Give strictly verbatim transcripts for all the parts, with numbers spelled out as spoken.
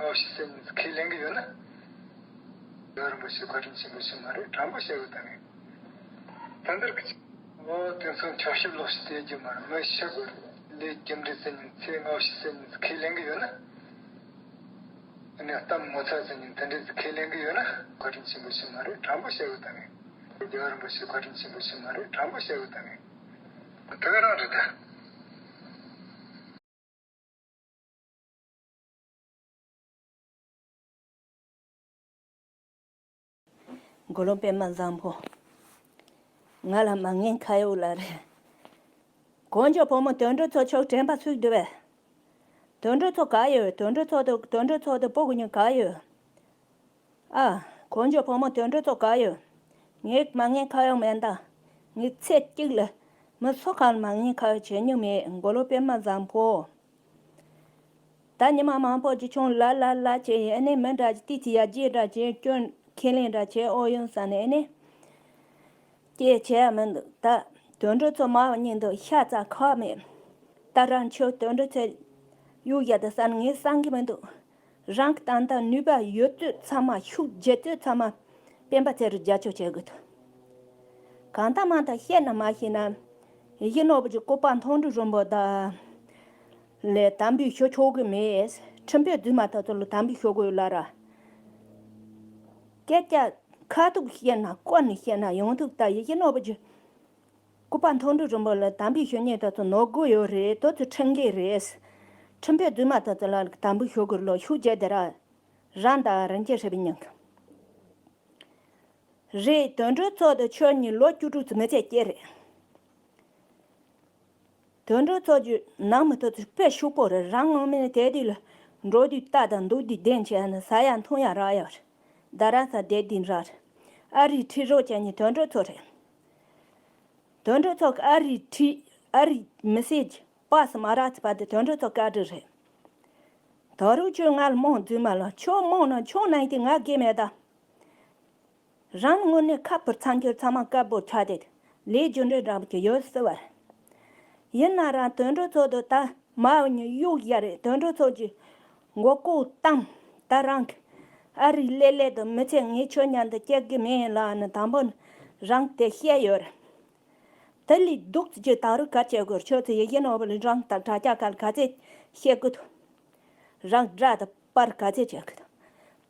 ལོག་ཤི་ཟེར་ནས་ཁས་ལེན་གི་ཡོད་ན། རྒྱལ་བ་རིན་པོ་ཆེ་བཀའ་དྲིན་ཆེན་པོ་ཞིག་མ་རེད། དྲང་པོ་བཤད་གི་ད་ངས། ད་འདིར་གི་ཅིག་ཨོ་དེ་ཚོ་འཁྱོག་བཤད་ལོག་ཤི་དེ་རྒྱུ་མ་རེད། མི་ཤི་དགོས་རེད། ལས་རྒྱུ་འབྲས་ཟེར་ནས་ཚེ་སྔ་ཕྱི་ཟེར་ནས་ཁས་ལེན་གི་ཡོད་ན། ཨ་ནི་གཏམ་ངོ་ཚ་ཟེར་ནས་དེ་འདྲས་ཁས་ལེན་གི་ཡོད་ན་བཀའ་དྲིན་ཆེན་པོ་ཞིག་མ་རེད། དྲང་པོ་བཤད་གི་ད་ངས། རྒྱལ་བ་རིན་པོ་ཆེ་བཀའ་དྲིན་ཆེན་པོ་ཞིག་མ་རེད། དྲང་པོ་བཤད་གི་ད་ངས། དེ་ག་རང་རེད་ད། མགོ་ལོག་པད་མ་བཟང་པོ། ང་ལ་མ་ངན་ཁ་ཡོད་ལ་རེད། གོ་འཇོ་བུ་མོ་དོན་གྲུབ་ཚོ་ཆོག་དྲན་པ་ཚུགས་འདུག་བས། དོན་གྲུབ་ཚོ་ག་ཡོད། དོན་གྲུབ་ཚོ་དང་དོན་གྲུབ་ཚོ་དང་སྤུ་གུ་གཉིས་ག་ཡོད། ཨ། གོ་འཇོ་བུ་མོ་དོན་གྲུབ་ཚོ་ག་ཡོད། ངས་མ་ངན་ཁ་ཡོད་མེད་ད། ངས་ཚེ་གཅིག་ལ་མི་སུ་གང་ལ་མ་ངན་ཁ་ཡོད་བྱེད་མྱོང་མེད། མགོ་ལོག་པད་མ་བཟང་པོ། ད་ཉི་མ་མང་པོ་ཅིག་བྱུང་ལ་ལ་ལ་བྱས་ཡིན་ནི་མི་འདྲ་ཅིག་ཏི་ཅི་ཡ་རྗེས་འདྲ་བྱས་སྐྱོན་ཁས་ལེན་འདྲ་བྱས་ཨོ་ཡོང་ས་ནས་ནི། ཅེས་བྱས་མི་འདུག་ད་དོན་གྲུབ་ཚོ་མ་བ་གཉིས་འདུག་ཤ་ཚ་ཁག་མེད། ད་རང་ཆོས་དོན་གྲུབ་ཚོས་གཡུག་ཡ་ད་ས་ནས་ངས་བསམ་གི་མི་འདུག་རང་གི་ཏན་ཏན་ནུས་པ་ཡོད་ཚོད་ཚང་མ་ཤུགས་རྒྱུ་ཚོད་ཚང་མ་སྤེན་པ་ཚེ་རིང་རྒྱབ་སྐྱོར་བྱེད་དགོས་འདུག་གང་ལྟར་མང་ལྟར་བཤད་ན་མ་ཤེས་ན། ཡིད་ནོར་བུ་གྱི་བཀོད་པ་མཐོང་གྲོལ་རིན་པོ་ཆེ་ལ་དམ་འབུལ་ཞུ་ཆོག་གི་མེད། ཁྲིམས་དཔོན་རྫུན་མ་དེ་ཚོ་ལ་དམ་འབུལ་ཞུ་དགོས་ལ་ར། སྐད་ཆ་ཁ་ཐུག་བཤད་ན་བསྐོར་ནས་བཤད་ན་ཡོང་ཐུབ་ད། ཡིད་ནོར་བུ་གྱི་བཀོད་པ་མཐོང་གྲོལ་རིན་པོ་ཆེ་ལ་དམ་འབུལ་ཞུ་མཁན་དེ་ཚོ་ནོར་རྒྱུ་ཡོད་རེད། དེ་ཚོ་ཁྲིམས་འགལ་རེད། ཁྲིམས་དཔོན་རྫུན་མ་དེ་ཚོ་ལ་དམ་འབུལ་ཞུ་དགོས་ལ་ཤུགས་རྒྱག་དེ་ར། རང་དང་རང་གཅེས་ཧྲིལ་པོ་ཉག་རེད། དོན་གྲུབ་ཚོ་དང་ཁྱོད་གཉིས་ལོ་བཅུ་དྲུག་ཙམ་མི་ཚད་སྐྱེས་རེད། དོན་གྲུབ་ཚོ་གི་ནང་མི་ཐོག་ཚོ་དཔེ་ཕྱུག་པོ་རེད། རང་ངོ་མ་ནས་དེ་དུས་ལ་འགྲོ་དུས་རྟ་དང་འདུག་དུས་གདན་བྱས་ནས་ཟ་ཡ་འཐུང་ཡ་རག་ཡ་རེད། ད་ར་ས་དེ་དུས་ར་རེད། ཨ་རིའི་ཁྲི་རོ་ཅན་གཉིས་དོན་གྲུབ་ཚོ་རེད། དོན་གྲུབ་ཚོ་གི་ཨ་རིའི་ཁྲི་ཨ་རིའི་མི་སེར་གྱི་པ་སི་མ་རག་ཚི་པ་དེ་དོན་གྲུབ་ཚོ་བཀའ་དྲིན་རེད། ད་རུང་ཁྱོད་ང་ལ་རྨོངས་རྫུན་མ་ལ་ཁྱོད་རྨོངས་ན་ཁྱོད་ནང་དེ་ང་དགེ་མེད་ད། རང་དངོས་གནས་ཁ་ཕར་ཚང་ཁྱོད་ཚང་མ་དཀར་པོ་ཆགས་ཏེ་ལས་རྒྱུ་འབྲས་འདྲ་པོ་ཅིག་ཡོད་སྲིད་པ་རེད། ཡིན་ན་རང་དོན་གྲུབ་ཚོ་དང་ད་མ་བ་གཉིས་གཡུག་ཡ་རེད། དོན་གྲུབ་ཚོ་གྱི་མགོ་སྐོར་བཏང་། ད་རང་གི་ཨ་རིའི་ཀླད་ཀླད་དུ་མི་ཚེ་ངས་ཁྱོད་མཉམ་དུ་སྐྱེལ་གི་མིན་ལབ་ནས་དང་པོ་ནས་རང་དེ་བཤད་ཡོད་རེད། དེ་ལས་སྡུག་ཅིག་ད་རུང་ག་བྱེད་དགོས། ཁྱོད་ཚོ་ཡི་གེ་ནོར་བུ་ལ་རང་དང་དྲ་རྒྱ་ག་ལ་ག་ཚད་བཤད་དགོས་འདུག་རང་དགྲ་དང་པར་ག་ཚད་བྱེད་དགོས་འདུག་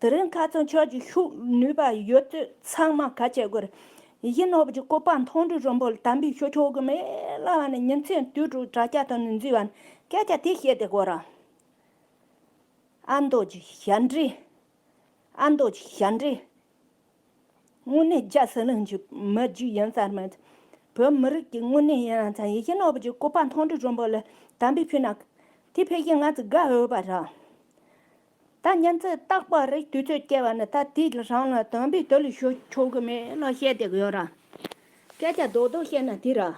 དེ་རིང་ཁ་སང་ཁྱོད་ཀྱི་ཤུགས་ནུས་པ་ཡོད་ཚད་ཚང་མ་ག་བྱེད་དགོས། ཡི་གེ་ནོར་བུ་གྱི་བཀོད་པ་མཐོང་གྲོལ་རིན་པོ་ལ་དམ་འབུལ་ཞུ་ཆོག་གི་མེད་ལབ་ནས་ཉིན་མཚན་དུས་དྲུག་དྲ་རྒྱ་ཐོག་ནས་འཛུལ་བ་ནས་སྐད་ཆ་དེ་བཤད་བསྡད་དགོས་ར། ཨ་མདོ་གི་ཞབས་འདྲེན། ཨ་མདོ་གི་ཞབས་འདྲེན། དངོས་གནས་རྒྱ་ཟི་ལིང་གི་མི་རྒྱུད་ཡིན་ས་མེད། བོད་མི་རིགས་ཀྱི་དངོས་གནས་ཡིན་ན་ཚ་ཡི་གེ་ནོར་བུ་གྱི་བཀོད་པ་མཐོང་གྲོལ་རིན་པོ་ལ་དམ་འབུལ་ཕུལ་ན། དེ་ཕལ་སྐད་ང་ཚོ་དགའ་འོས་པ་རེད། ད་ཉིན་མཚན་རྟག་པར་རིགས་དུས་ཚོད་སྐྱེལ་བ་ནི་ད་དེའི་རང་ལ་དམ་འབུལ་དེ་ལས་ཞུ་ཆོག་གི་མེད་ལ་བཤད་བསྡད་གི་ཡོད་ར། སྐད་ཆ་རྡོག་རྡོག་བཤད་ན་དེ་ར།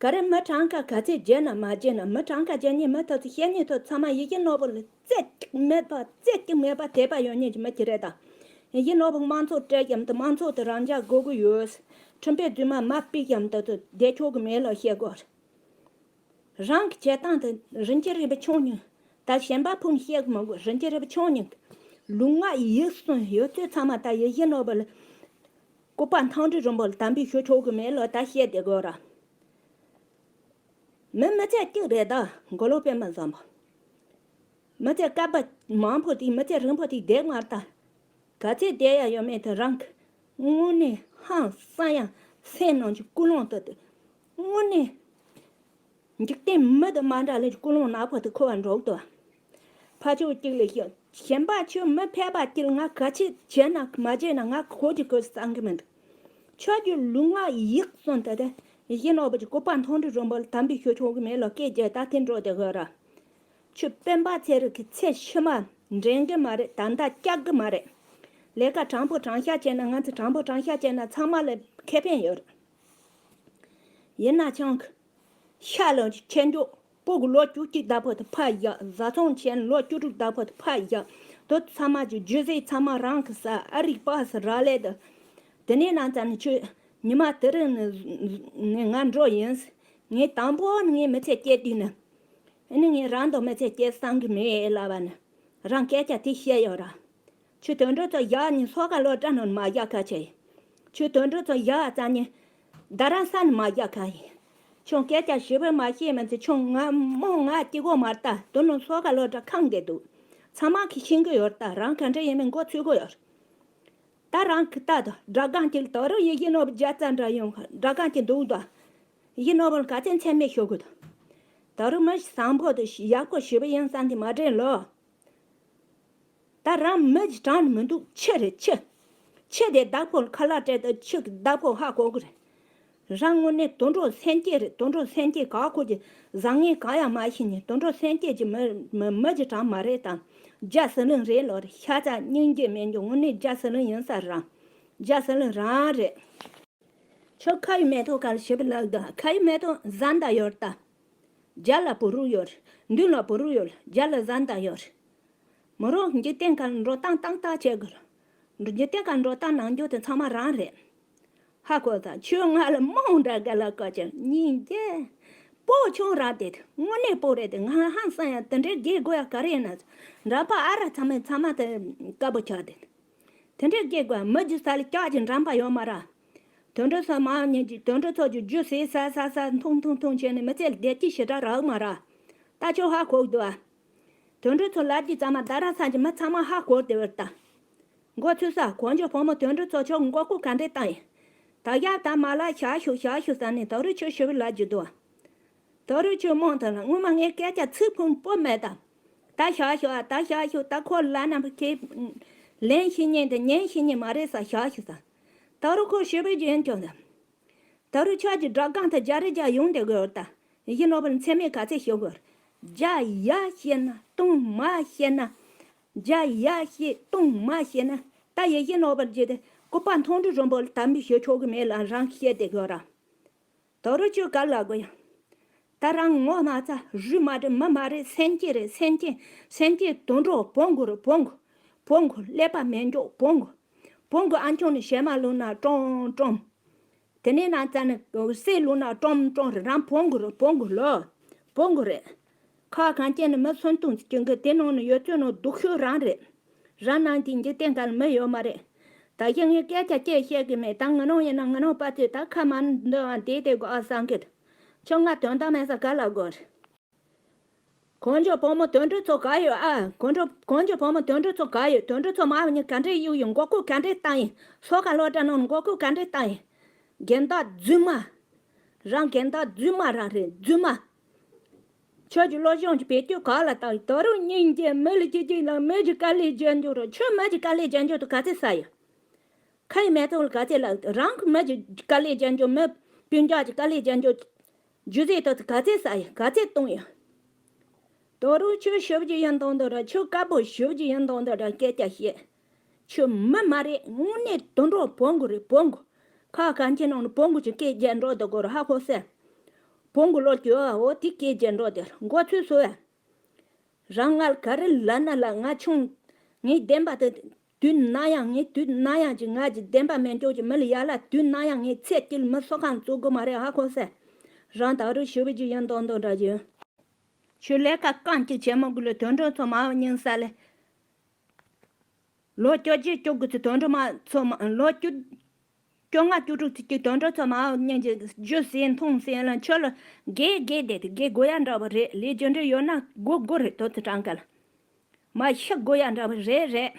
ག་རེ་མི་གྲངས་ཀ་ག་ཚད་བརྗེ་ན་མ་བརྗེ་ན། མི་གྲངས་ཀ་བརྗེ་ཉེས་མི་ཐོབ་ཚེ་བཤད་ཉེས་ཐོབ་ཚང་མ་ཡི་གེ་ནོར་བུ་ལ་རྩེ་གཅིག་མེད་པ་རྩེ་གཅིག་མེད་པ་དད་པ་ཡོད་ཉེས་ཀྱི་མི་ཁྱེད་རེད་ད། ཡི་གེ་ནོར་བུ་དམངས་གཙོ་སྤྲད་ཀྱང་དུ་དམངས་གཙོ་དུ་རང་འཇགས་དགོས་ཀྱི་ཡོད། ཁྲིམས་དཔོན་རྫུན་མ་མ་ཕིག་ཀྱང་དུ་དུ་བསྡད་ཆོག་གི་མེད་ལ་བཤད་དགོས། རང་གི་བྱེད་སྟངས་དེ་རིན་ཆེན་རིན་པོ་ཆུང་ཉུང་། ད་གཞན་པ་ཕུང་བཤད་གི་མི་དགོས། རིན་ཆེན་རིན་པོ་ཆུང་ཉུང་། ལུས་ངག་ཡིད་གསུམ་ཡོད་ཚད་ཚང་མ་ད་ཡི་གེ་ནོར་བུ་ལ་བཀོད་པ་མཐོང་གྲོལ་རིན་པོ་ལ་དམ་འབུལ་ཞུ་ཆོག་གི་མེད་ལ་ད་བཤད་བསྡད་དགོས་ར། མི་མི་ཚད་གཅིག་རེད་ད། མགོ་ལོག་པད་མ་བཟང་པོ། མི་ཚེ་སྐལ་པ་མང་པོ་དེ་མི་ཚེ་རིང་པོ་དེ་བསྡད་མ་ད། ག་ཚད་བསྡད་ཡ་ཡོད་མེད་དེ་རང་གི་དངོས་གནས་ཧང་སང་ཡ་སེམས་ནང་གི་ཀུན་སློང་དུ་དེ་དངོས་གནས་འཇིག་རྟེན་མི་དང་མ་འདྲ་ལས་ཀྱི་ཀུན་སློང་ནག་པོ་དེ་འཁོར་བ་འགྲོ་གི་འདུག་ཕ་ཕྱོགས་གཅིག་ལས་ཤེས་གཞན་པ་ཆོས་མི་ཕལ་པ་དཀྱིལ་ང་ག་ཚད་བྱས་ན་མ་བྱས་ན་ང་གོ་གི་གོ་བསམ་གི་མི་འདུག་ཁྱོད་ཀྱི་ལུས་ངག་ཡིད་གསུམ་དེ་དེ་ཡི་གེ་ནོར་བུ་གྱི་བཀོད་པ་མཐོང་གྲོལ་རིན་པོ་ལ་དམ་པའི་ཞུ་ཆོག་གི་མེད་ལ་སྐད་རྒྱག་ད་དེ་འགྲོ་དེ་གོ་ར། ཁྱོད་སྤེན་པ་ཚེ་རིང་གི་ཚེ་ཕྱི་མ་འདྲེན་གི་མ་རེད། ད་ལྟ་སྐྱག་གི་མ་རེད། ལས་ཀ་དྲང་པོ་དྲང་བཞག་བྱས་ན་ང་ཚོ་དྲང་པོ་དྲང་བཞག་བྱས་ན་ཚང་མ་ལ་ཁེ་ཕན་ཡོད་རེད། ཡིན་ན་ཆང་གི་ཤ་ལ་ཁྱེར་འཇོག་སྤུ་གུ་ལོ་བཅུ་གཅིག་ད་ཕོ་དུ་ཕ་བཞག་བཟའ་ཚང་བྱས་ན་ལོ་བཅུ་དྲུག་ད་ཕོ་དུ་ཕ་བཞག་དོ་ཚང་མ་གྱི་རྒྱུ་ཟས་ཚང་མ་རང་གི་ས་ཨ་རིག་པ་སི་ར་ལས་དུ། དེ་ནས་ན་ཙམ་ནི་ཁྱོད་ཉི་མ་དེ་རིང་ནི་ནི་ང་འགྲོ་ཡིན། ངས་དང་པོ་ནི་ངའི་མི་ཚེ་སྐྱེལ་དུས་ནི། ཨ་ནི་ངས་རང་དང་མི་ཚེ་སྐྱེལ་བསམ་གི་མེད་ལབ་པ་ནི། རང་སྐད་ཆ་དེ་བཤད་ཡོད་ར། ཁྱོད་དོན་གྲུབ་ཚོ་བཞག་ནས་སོ་ཁ་ལོ་བཀྲ་ནོར་མ་བཞག་ཁ་ཆེ། ཁྱོད་དོན་གྲུབ་ཚོ་བཞག་ཙང་ནས་རྡ་རམ་ས་ནས་མ་བཞག་ཁ་ཡིན། ཁྱོད་སྐད་ཆ་ཞིབ་པོ་མ་བཤད་མི་ཚེ་ཁྱོད་ང་མོ་ང་སྐྱིད་གོ་མ་ལྟ་དོ་ནོ་སོ་ཁ་ལོ་བཀྲ་ཁང་གི་འདུག་ཚང་མ་གི་ཤེས་གི་ཡོད་ལྟ་རང་ག་འདྲ་ཡིན་མིན་མགོ་ཚོས་གི་ཡོད། ད་རང་གི་ལྟ་དང་སྒྲ་གང་གི་ལྟ་རུ་ཡི་ཡི་ནོར་བུ་བརྒྱ་རྩ་འདྲ་ཡོང་སྒྲ་གང་གི་འདུག་དང་། ཡི་ནོར་བུ་ག་ཚད་མཚན་མེད་ཤོག་གི་དང་། ད་རུ་མི་བཟང་པོ་དང་ཡག་པོ་ཞིབ་པོ་ཡིན་བསམ་གི་མ་དྲན་ལོ། ད་རང་མི་གི་གྲངས་མི་འདུག་ཁྱི་རེད་ཁྱི། ཁྱི་དེ་བདག་པོ་ཁ་ལག་སྤྲད་དུ་ཁྱི་གི་བདག་པོ་ཧ་གོ་གི་རེད། རང་དངོས་གནས་དོན་གྲུབ་སེམས་ཅན་རེད། དོན་གྲུབ་སེམས་ཅན་ག་ཁོ་གི་བཟང་ངན་གང་ཡང་མ་ཤེས་ནས་དོན་གྲུབ་སེམས་ཅན་གྱི་མི་མི་མི་གི་གྲངས་མ་རེད་དང་། རྒྱ་ཟི་ལིང་རེད་ལོ་རེད་ཤ་ཚ་སྙིང་རྗེ་མེད་འགྱོ་དངོས་གནས་རྒྱ་ཟི་ལིང་ཡིན་ས་རང་། རྒྱ་ཟི་ལིང་རང་རེད། ཁྱོད་ཁ་ཡི་མེ་ཏོག་ག་ལ་ཞིབ་ལག་ད་ཁ་ཡི་མེ་ཏོག་བཟའ་ཟླ་ཡོད་ད། རྒྱ་ལ་བུ་རུ་ཡོད། མདུན་ལ་བུ་རུ་ཡོད་རྒྱ་ལ་བཟའ་ཟླ་ཡོད། མོ་རང་འཇིག་རྟེན་ཁ་འགྲོ་སྟངས་ཏག་ཏག་བྱེད་དགོས། འཇིག་རྟེན་ཁ་འགྲོ་སྟངས་ནང་འཇོག་དེ་ཚང་མ་རང་རེད། ཧ་གོ་ད་ཁྱོད་ང་ལ་མང་འདྲ་ག་ལ་བཀའ་ཅན་སྙིང་རྗེ། སྤོ་ཆུང་ར་དེ་དངོས་གནས་སྤོ་རེད་དེ་ང་ཧང་སང་ཡང་དེ་འདྲའི་དགེ་དགོས་ཡ་ག་རེ་ཡིན་ན། འདྲ་པ་ཨ་ར་ཚང་མས་ཚང་མ་དེ་དཀར་པོ་ཆགས་དེ། དེ་འདྲའི་སྐྱེ་དགོས་མི་རྒྱུ་ས་ལ་སྐྱག་གི་འགྲམ་པ་ཡོད་མ་ར། དོན་གྲུབ་ཚོ་མ་ཉན་གྱི་དོན་གྲུབ་ཚོ་གི་རྒྱུ་ཟས་ཟ་ཟ་ཟ་འཐུང་འཐུང་འཐུང་བྱས་ནས་མི་ཚེ་བདེ་སྐྱིད་ཞེ་དྲག་རག་མ་ར། ད་ཁྱོད་ཧ་གོ་གི་འདུག་ཨ། དོན་གྲུབ་ཚོ་ལབ་ཀྱི་ཙམ་མ་རྡ་རམ་ས་གི་མི་ཚང་མ་ཧ་གོ་བསྡད་པར་ལྟ། མགོ་ཚོས་ས་གོ་འཇོག་བུ་མོ་དོན་གྲུབ་ཚོ་ཁྱོད་མགོ་སྐོར་ག་འདྲས་བཏང་ཡིན། ད་ཡག་ད་མ་ལ་བྱ་ཤོག་བྱ་ཤོག་ཟ་ནས་ད་རུ་ཁྱོད་ཞུ་བ་ལབ་ཀྱི་འདུག་ཨ། ད་རུང་ཁྱོད་རྨོངས་ཐལ། སྔོན་མ་ངའི་སྐད་ཆ་ཚིག་ཕུང་པོ་མེད་དམ། ད་བཞག་ཤོག་ཨ། ད་བཞག་ཤོག་ད་ཁོ་ལབ་ན་ཁྱེད་ལན་ཤེས་ཉན་དང་ཉན་ཤེས་ཉན་མ་རེད་ས། བཞག་ཤོག་ས། ད་རུང་ཁོ་ཞེ་པོ་རྒྱན་ཁྱོད་དམ། ད་རུང་ཁྱོད་ཀྱི་སྒྲ་གང་དང་རྒྱ་རེ་རྒྱ་ཡོང་བསྡད་དགོས་ད། ཡིན་ནོ་བར་མཚན་མེད་ག་ཚད་ཤོད་དགོས། རྒྱ་ཡ་ཤེས་ན་སྟོང་མ་ཤེས་ན། རྒྱ་ཡ་ཤེས་སྟོང་མ་ཤེས་ན། ད་ཡ་ཡིན་ནོ་བར་བརྗེད་དེ་སྐུ་པ་མཐོང་གྲོལ་རིན་པོ་ལ་དམ་པའི་ཞུ་ཆོག་གི་མེད་ལ་རང་ཤེས་བསྡད་དགོས་ར། ད་རུང་ཁྱོད་ག་ལ་དགོས་ཡ། ད་རང་ངོ་མ་ཚ་རུས་མ་འདྲི་མི་མ་རེད། སེམས་ཅན་རེད། སེམས་ཅན་སེམས་ཅན་དུད་འགྲོ་བོང་གུ་རེད། བོང་གུ་བོང་གུ་ཀླད་པ་མེད་འཇོག་བོང་གུ། བོང་གུ་ཨ་མཆོང་ནས་བྱེ་མ་བླུགས་ན་ཀྲོང་ཀྲོང་། དེ་ནས་ན་ཙ་ནས་གསེར་བླུགས་ན་ཀྲོང་ཀྲོང་རེད། རང་བོང་གུ་རེད། བོང་གུ་ལོ། བོང་གུ་རེད། ཁ་གང་སྐྱེས་ནས་མི་སུན་བཏུང་ཅིང་གི་དེ་ནང་ནས་ཡོད་ཚོད་ནང་སྡུག་ཤོས་རང་རེད། རང་ནང་གི་འཇིག་རྟེན་གང་ལ་མི་ཡོད་མ་རེད། ད་གཞན་ངས་སྐད་ཆ་ཅིག་བཤད་གི་མེད། ད་ང་རང་ཡིན་ན་ང་རང་པ་ཚོས་ད་ཁ་མ་འདོན་ཨ་དེ་དེ་གོ་ཨ་བསམ་གི། ཁྱོད་ང་དོན་དག་མེད་ས་ག་ལ་དགོས་རེད། གོ་འཇོག་བུ་མོ་དོན་གྲུབ་ཚོ་ག་ཡོད་ཨ། གོ་འཇོག་གོ་འཇོག་བུ་མོ་དོན་གྲུབ་ཚོ་ག་ཡོད། དོན་གྲུབ་ཚོ་མ་བ་ཉིན་ག་འདྲས་གཡུག་ཡིན། མགོ་སྐོར་ག་འདྲས་བཏང་ཡིན། སོ་ག་ལོ་གྲ་ནང་མགོ་སྐོར་ག་འདྲས་བཏང་ཡིན། རྒན་བདག་རྫུན་མ། རང་རྒན་བདག་རྫུན་མ་རང་རེད་རྫུན་མ། ཁྱོད་ཀྱི་བློ་སྦྱོང་གི་བེད་སྤྱོད་ག་ལ་བཏང་ཡོད། ད་རུང་སྙིང་རྗེ་མི་ལ་སྐྱིད་སྐྱིད་ལ་མི་གི་དཀའ་ལས་རྒྱག་འཇོག་རོགས། ཁྱོད་མི་གི་དཀའ་ལས་རྒྱག་འཇོག་ཏུ་ག་ཚད་ས་ཡོད། ཁ་ཡི་མེ་ཏོག་ལ་ག་ཚད་ལ་རང་གི་མི་གི་དཀའ་ལས་རྒྱག་འཇོག་མི་སྤུན་ཀྱག་གི་དཀའ་ལས་རྒྱག་འཇོག་རྒྱུ་ཟས་ཏོག་ཏུ་ག་ཚད་ས་ཡོད་ག་ཚད་གཏོང་ཡོད། ད་རུང་ཁྱོད་ཞིབ་ཀྱི་ཡིན་དང་དུ་ར་ཁྱོད་དཀར་པོ་ཞིབ་ཀྱི་ཡིན་དང་དུ་ར་སྐད་ཆ་བཤད། ཁྱོད་མི་མ་རེད། དངོས་གནས་དུད་འགྲོ་བོང་གུ་རེད་བོང་གུ། ཁ་གང་ཁྱེད་ནང་ནས་བོང་གུ་ཅིག་སྐད་རྒྱག་འགྲོ་དུ་གོ་ར་ཧ་གོ་སེ། བོང་གུ་ལོ་རྒྱུ་ཨ་འོ་དེ་སྐད་རྒྱག་འགྲོ་དེ་མགོ་ཚོས་སོ་ཡ། རང་ང་ལ་ག་རེ་ལབ་ན་ལ་ང་ཆུང་། ངའི་བདེན་པ་དེ། དུས་ན་ཡང་ངའི་དུས་ན་ཡང་ཅིག་ང་ཅིག་བདེན་པ་མེད་འཇོག་ཅིག་མི་ལ་ཡ་ལ་དུས་ན་ཡང་ངའི་ཚེ་སྐྱིལ་མི་སོ་ཁང་བཙུགས་དགོས་མ་རེད་ཧ་གོ་སེ། རང་ད་རུ་ཞུ་བ་ཅིག་ཡིན་མདོག་མདོག་འདྲ་ཅིག་ཁྱོད་ལས་ཀ་རྐང་གཅིག་བྱེད་མ་དགོས་ལ་དོན་གྲུབ་ཚོ་མ་བ་སྙིང་ས་ལས། ལོ་བཅོ་བརྒྱད་བཅུ་དགུ་ཚོ་དོན་གྲུབ་མ་ཚོ་མ་ལོ་བཅུ། བཅོ་ལྔ་བཅུ་དྲུག་ཚོ་གཅིག་དོན་གྲུབ་ཚོ་མ་བ་སྙིང་གི་རྒྱུ་ཟས་འཐུང་ཟས་ལ་ཁྱོད་ལ་དགེ་དགེ་བསྡད་དེ་དགེ་དགོས་ཡ་འདྲ་བ་རེད། ལས་རྒྱུ་འབྲས་ཡོད་ན་དགོས་དགོས་རེད། དོ་ཚོ་གྲངས་ཀ་ལ་མ་ཤི་དགོས་ཡ་འདྲ་བ་རེད་རེད།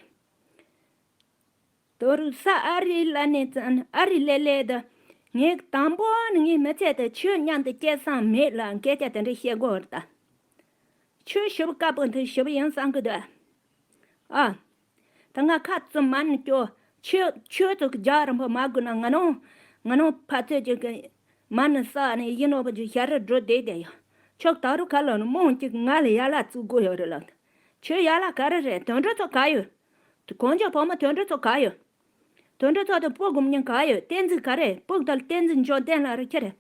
དོ་རུ་ས་ཨ་རི་ལ་ནས་ཙན་ཨ་རི་ལེ་ལེ་ད། ངས་དང་པོ་ནི་ངའི་མི་ཚེ་དེ་ཁྱོད་མཉམ་དུ་སྐྱེལ་བསམ་མེད་ལ་སྐད་ཆ་དེ་འདྲ་བཤད་དགོས་རེད་ད། ཁྱོད་ཞིབ་དཀར་པོ་འདི་ཞིབ་ཡིན་བསམ་གི་འདུག་ཨ། ད་ང་ཁ་བཙུམ་མ་ནི་སྐྱོ། ཁྱོད་ཁྱོད་ཚོ་གི་རྒྱག་རིན་པོ་མ་དགོས་ན་ང་ནོ། ང་ནོ་ཕ་ཚོད་ཅིག་གི་མ་ནི་ས་ནི་ཡིན་ནོ་བ་ཅིག་ཞལ་ར་འགྲོ་བསྡད་བསྡད་ཡོད། ཁྱོད་ད་རུ་ཁ་ལོ་ནི་རྨོངས་ཅིག་ང་ལ་ཡ་ལ་བཙུགས་དགོས་ཡོད་རེད་ལ། ཁྱོད་ཡ་ལ་ག་རེ་རེད། དོན་གྲུབ་ཚོ་ག་ཡོད། དེ་གོང་ཇོ་བུ་མོ་དོན་གྲུབ་ཚོ་ག་ཡོད། དོན་གྲུབ་ཚོ་དེ་སྤུ་གུ་མྱི་ག་ཡོད། བསྟན་འཛིན་ག་རེ་སྤུ་གུ་དང་བསྟན་འཛིན་འཇོ་བསྟན་ལ་རེ་ཁྱེད་རེ།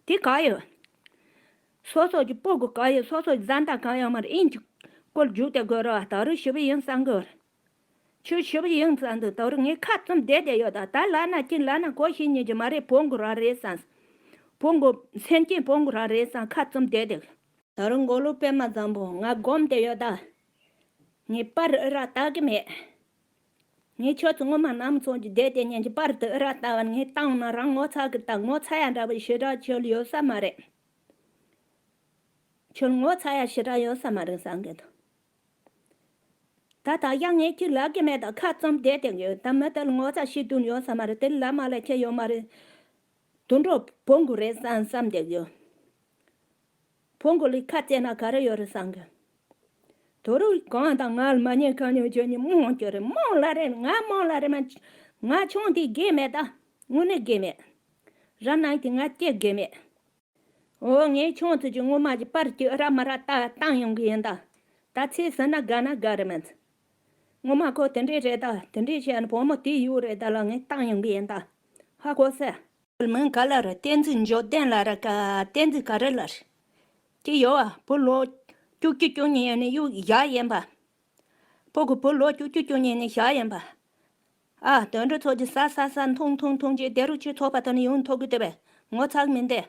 དེ་ག་ཡོད། སོ་སོ་གི་སྤུ་གུ་ག་ཡོད། སོ་སོ་གི་བཟའ་ཟླ་གང་ཡོད་མ་རེད། ཨིན་གྱི་སྐོར་རྒྱུག་དེ་དགོས་ར་བ་ད་རུ་ཞིབ་ཡིན་བསམ་གི་རེད། ཁྱོད་ཞིབ་ཡིན་བསམ་འདུག་ད་རུ་ངས་ཁ་བཙུམ་བསྡད་བསྡད་ཡོད། ད་ད་ལ་ན་ཅི་ལ་ན་གོ་ཤེས་ཉེ་གི་མ་རེད། བོང་གུ་རང་རེད་བསམ། བོང་གུ་སེམས་ཅན་བོང་གུ་རང་རེད་བསམ་ཁ་བཙུམ་བསྡད་བསྡད། ད་རུང་མགོ་ལོག་པད་མ་བཟང་པོ། ང་སྒོམ་དེ་ཡོད་ད། ངས་པར་ཨི་རག་ལྟ་གི་མེད། ངས་ཁྱོད་ཚོ་སྔོན་མ་ནམ་ཚོང་གི་བསྡད་དེ་ཉན་གྱི་པར་དུ་ཨི་རག་ལྟ་བ་ངས་བཏང་ན་རང་ངོ་ཚ་གི་ད། ངོ་ཚ་ཡ་འདྲ་བའི་ཞེ་དྲག་ཁྱོད་ཡོད་ས་མ་རེད། ཁྱོད་ངོ་ཚ་ཡ་ཞེ་དྲག་ཡོད་ས་མ་རེད་བསམ་གི་འདུག་ད་ད་ཡང་ངས་ཁྱི་ལབ་གི་མེད་ད། ཁ་བཙུམ་བསྡད་དེ་ཡོད་ད། མི་དེ་ལ་ངོ་ཚ་ཤི་དུ་ཡོད་ས་མ་རེད། དེ་ལ་མ་ལ་ཁྱི་ཡོད་མ་རེད། དུད་འགྲོ་བོང་གུ་རེད་བསམ་བསམ་བསྡད་ཡོད། བོང་གུ་ལ་ཁ་བཙལ་ན་ག་རེ་ཡོད་རེད་བསམ་གི། དོ་རུ་གང་དང་ང་ལ་མ་ཉན་གང་ཉོ་ཁྱོད་ཉིད་རྨོངས་ཀྱི་རེད། རྨོངས་ལ་རེད། ང་རྨོངས་ལ་རེད་མ། ང་ཆུང་དེ་དགེ་མེད་ད། དངོས་གནས་དགེ་མེད། རབ་ནང་དེ་ང་སྐྱེ་དགེ་མེད། འོ་ངས་ཆུང་དུས་ཀྱི་སྔོན་མ་གྱི་པར་གྱི་ཨ་ར་མ་ར་ལྟ་བཏང་ཡོང་གི་ཡིན་ད། ད་ཚེ་ཟིན་ན་དགའ་ན་དགའ་རེད་མིན། སྔོན་མ་ཁོ་དེ་འདྲས་རེད་ད། དེ་འདྲས་བྱས་ན་བུ་མོ་དེ་ཡོད་རེད་ད་ལ་ངས་བཏང་ཡོང་གི་ཡིན་ད། ཧ་གོ་སོང་། མིང་ག་ལ་རེད། བསྟན་འཛིན་འབྱོར་ལྡན་ལ་རེད་ག་བསྟན་འཛིན་ག་རེ་ལ་རེད། ཅི་ཡོད་བ། བུ་ལོ་བཅུ་གཅིག་བཅུ་གཉིས་ཡིན་ནས་གཡུག་བཞག་ཡིན་པ། ཕྲུ་གུ་བུ་ལོ་བཅུ་གཅིག་བཅུ་གཉིས་ནས་བཞག་ཡིན་པ། ཨ་དོན་འགྲོ་ཚོ་གི་ཟ་ཟ་ཟ་འཐུང་འཐུང་འཐུང་རྗེས་དེ་རུ་ཁྱི་ཐོབ་པ་དང་ནི་ཡོང་ཐོབ་གི་དེ་བས་ངོ་ཚ་གི་མིན་ཏེ།